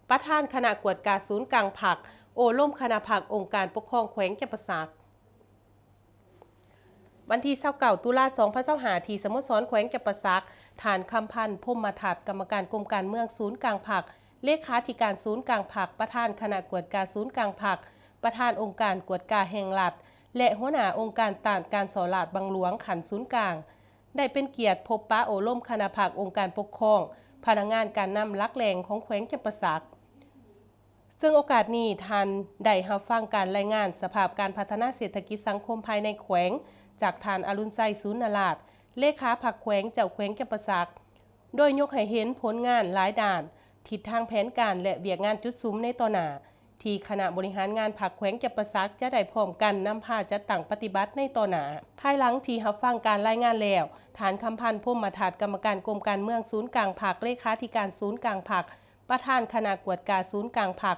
ປະທານຄະນະກວດກາສູນກາງພັກ ໂອ້ລົມຄະນະພັກອົງການປົກຄອງແຂວງຈຳປາສັກ. ວັນທີຊາວເກົ້າ ຕຸລາ ສອງພັນຊາວຫ້າ ທີ່ສະໂມສອນແຂວງຈຳປາສັກ, ທ່ານ ຄຳພັນ ພົມມະທັດ ກຳມະການກົມການເມືອງສູນກາງພັກ, ເລຂາທິການສູນກາງພັກ, ປະທານຄະນະກວດກາສູນກາງພັກ, ປະທານອົງການກວດກາແຫ່ງລັດ ແລະ ຫົວໜ້າອົງການຕ້ານການສໍ້ລາດບັງຫຼວງຂັ້ນສູນກາງ ໄດ້ເປັນກຽດພົບປະໂອ້ລົມຄະນະພັກອົງການປົກຄອງ, ພະນັກງານການນຳຫຼັກແຫຼ່ງຂອງແຂວງຈຳປາສັກ. ເຊິ່ງໂອກາດນີ້ ທ່ານໄດ້ຮັບຟັງການລາຍງານສະພາບການພັດທະນາເສດຖະກິດສັງຄົມພາຍໃນແຂວງ ຈາກທ່ານ ອະລຸນໄຊ ສູນນະລາດ ເລຂາພັກແຂວງ ເຈົ້າແຂວງຈຳປາສັກ, ໂດຍຍົກໃຫ້ເຫັນຜົນງານຫຼາຍດ້ານ, ທິດທາງແຜນການ ແລະ ວຽກງານຈຸດສຸມໃນຕໍ່ໜ້າ ທີ່ຄະນະບໍລິຫານງານພັກແຂວງຈຳປາສັກຈະໄດ້ພ້ອມກັນນຳພາຈັດຕັ້ງປະຕິບັດໃນຕໍ່ໜ້າ. ພາຍຫຼັງທີ່ຮັບຟັງການລາຍງານແລ້ວ, ທ່ານ ຄຳພັນ ພົມມະທັດ ກຳມະການກົມການເມືອງສູນກາງພັກ, ເລຂາທິການສູນກາງພັກ, ປະທານຄະນະກວດກາສູນກາງພັກ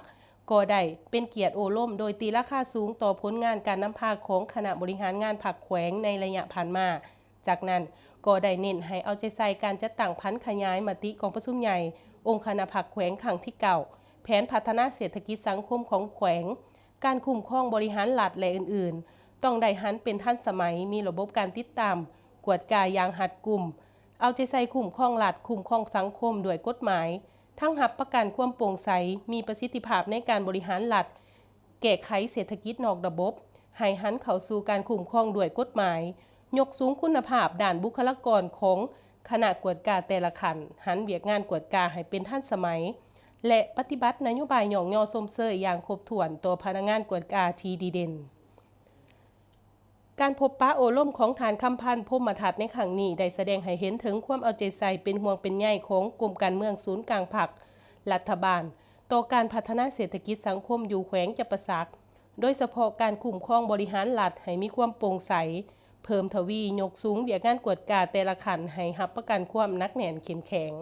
ກໍໄດ້ເປັນກຽດໂອ້ລົມໂດຍຕີລາຄາສູງຕໍ່ຜົນງານການນຳພາຂອງຄະນະບໍລິຫານງານພັກແຂວງໃນໄລຍະຜ່ານມາ. ຈາກນັ້ນກໍໄດ້ເນັ້ນໃຫ້ເອົາໃຈໃສ່ການຈັດຕັ້ງຜັນຂະຫຍາຍມະຕິກອງປະຊຸມໃຫຍ່ອົງຄະນະພັກແຂວງຄັ້ງທີເກົ້າ, ແຜນພັດທະນາເສດຖະກິດສັງຄົມຂອງແຂວງ, ການຄຸ້ມຄອງບໍລິຫານລັດ ແລະ ອື່ນໆ ຕ້ອງໄດ້ຫັນເປັນທັນສະໄໝ, ມີລະບົບການຕິດຕາມ, ກວດກາຢ່າງຮັດກຸມ, ເອົາໃຈໃສ່ຄຸ້ມຄອງລັດ, ຄຸ້ມຄອງສັງຄົມດ້ວຍກົດໝາຍ, ທັງຮັບປະກັນຄວາມໂປ່ງໃສ, ມີປະສິດທິພາບໃນການບໍລິຫານລັດ, ແກ້ໄຂເສດຖະກິດນອກລະບົບ, ໃຫ້ຫັນເຂົ້າສູ່ການຄຸ້ມຄອງດ້ວຍກົດໝາຍ, ຍົກສູງຄຸນນະພາບດ້ານບຸກຄະລາກອນຂອງຄະນະກວດກາແຕ່ລະຂັ້ນ, ຫັນວຽກງານກວດກາໃຫ້ເປັນທັນສະໄໝ ແລະ ປະຕິບັດນະໂຍບາຍຍ້ອງຍໍຊົມເຊີຍຢ່າງຄົບຖ້ວນຕໍ່ພະນັກງານກວດກາທີ່ດີເດັ່ນ. ການພົບປະໂອ້ລົມຂອງທ່ານ ຄຳພັນ ພົມມະທັດ ໃນຄັ້ງນີ້ ໄດ້ສະແດງໃຫ້ເຫັນເຖິງຄວາມເອົາໃຈໃສ່ເປັນຫ່ວງເປັນໃຍຂອງກົມການເມືອງສູນກາງພັກ, ລັດຖະບານ ຕໍ່ການພັດທະນາເສດຖະກິດສັງຄົມຢູ່ແຂວງຈຳປາສັກ, ໂດຍສະເພາະການຄຸ້ມຄອງບໍລິຫານລັດໃຫ້ມີຄວາມໂປ່ງໃສ, ເພີ່ມທະວີຍົກສູງວຽກງານກວດກາແຕ່ລະຂັ້ນໃຫ້ຮັບປະກັນຄວາມໜັກແໜ້ນເຂັ້ມແຂງ.